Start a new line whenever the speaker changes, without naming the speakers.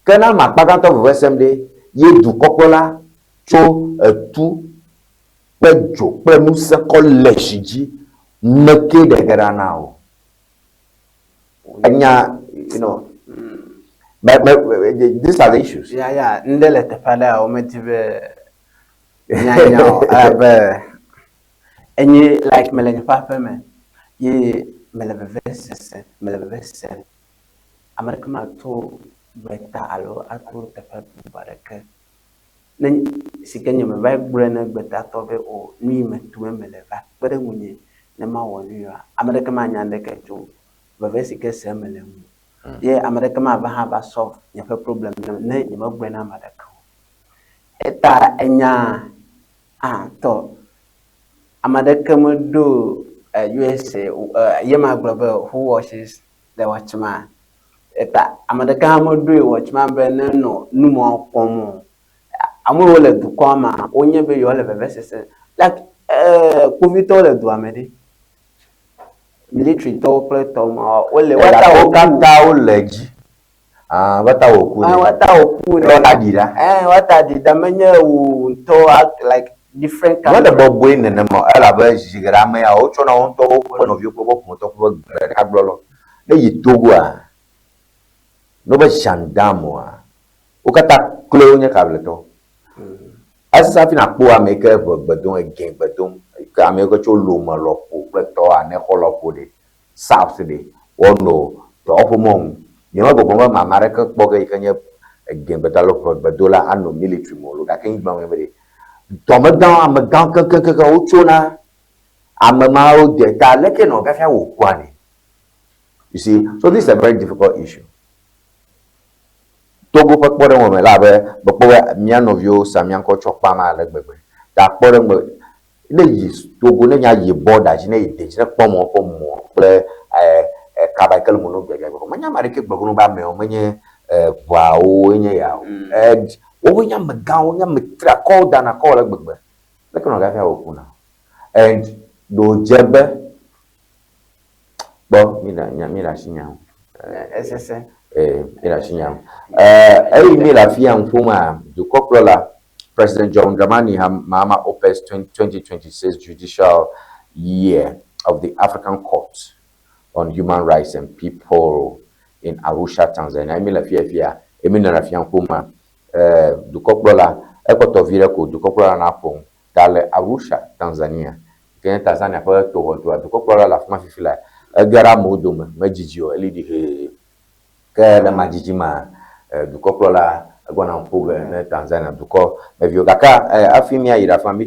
Ke ne ame akpa gãtɔ veve sem ɖe, ye dukɔkplɔla tso etu kple dzo kple ŋusẽ kɔ le tsi dzi, meke ɖe ge ɖa na o. Enya, but, but these are the issues.
Ya, ŋɖe le teƒe aɖe a womedi be míanya o, elabe enye like mele nye ƒe aƒe me ye mele veve sese, mele veve sem. Ame ɖeke mato gbeta alo ato teƒe bubu aɖeke. Ne si ke nye meva gblɔe ne gbetatɔ be o nu yi me tom mele va kpe ɖe ŋunye ne mawɔ nu yawoa, ame ɖeke manya nuɖeke tso veve si ke sem mele ŋu. Ye ame ɖeke mava hã va solve nye ƒe problem nam ne nyemegblɔe na ame ɖeke o. Eta enya ah tɔ ame aɖeke meɖo USA ye ma gblɔ be "Who watches the watchman?" Eta ame ɖeka hã meɖoe watchman be nenɔ nu mawo kpɔm o. Ame yiwo le dukɔa mea, wonye be yewo le vevesese like kpovitɔwo le dua me ɖe. Military tɔwo kple tɔ mawo wole
woata wo katã wole dzi. Ah, woata wo ku
ɖe. Woata wo ku ɖe.
Woata ɖi ɖa.
Woata ɖi ɖa menye wò ŋutɔ like different
country. Mele bɔbɔe nenema o elabe zi geɖe ame yawo wotsɔna wo ŋutɔ woƒe nɔviwo kple woƒe ƒometɔwo ƒe gbe ɖeka gblɔlɔ. Ne yi Togoa, ne wobe gendarme-oa, wo katã kloe wonye kabletɔ. Esi hafi nakpɔ ame yi ke ʋe gbe dom, egɛ gbe dom, ke ame yiwo ke tso Lome lɔƒo kple tɔ Anexɔ lɔƒo ɖe, South ɖe, woanɔ dɔwɔƒe mɔnu. Nyemegbɔgblɔm be ame aɖeke kpɔ ge yi ke nye egɛ alo ʋegbedola anɔ military me o loo gake ŋgblɔm nye be ɖe dɔmegãwo, amegãwo keŋkeŋkeŋ wotsona ame mawo de ta leke nɔ fiafia wòkua nɛ. You see, so this is a very difficult issue. Togo ƒe kpɔɖeŋu me la be mekpɔ be mía nɔviwo Samiankɔ tsɔ kpama ale gbegbe. Ta kpɔɖeŋu me ne yi Togo ne nya yi border dzi ne yi de dzi ne kpɔ mɔ ƒe mɔ kple kaba yi ke le mo no gbiagbiagba. Menye ame aɖeke gblɔ be amewo menye ʋawo nye ya o. Woƒe nye amegãwo nye ame triakɔwo dana kɔ ale gbegbe. Leke nɔ fiafia wòkuna? And ɖo dze be kpɔ mi le nya mi le asi nya.
Esese.
Mi le asi nya. Eyi mi le afi ya ŋƒoma dukɔkplɔla President John Dramani Mahama opens 2026 judicial year of the African Court on Human Rights and People in Arusha, Tanzania. Emi le fia fia, emi nɔ le afia ŋƒoma dukɔkplɔla ekpɔtɔ vi ɖe ko dukɔkplɔla na ƒom ta le Arusha, Tanzania. Ke nye Tanzania ƒe toxɔdua dukɔkplɔla le afi ma fifi la ege ɖe amewo dome medzidzi o eli ɖi hee. Ke le ma dzidzi ma dukɔkplɔla egbɔna ƒo ge ne Tanzania dukɔ meviwo gake hafi míayi ɖe afi ma mi.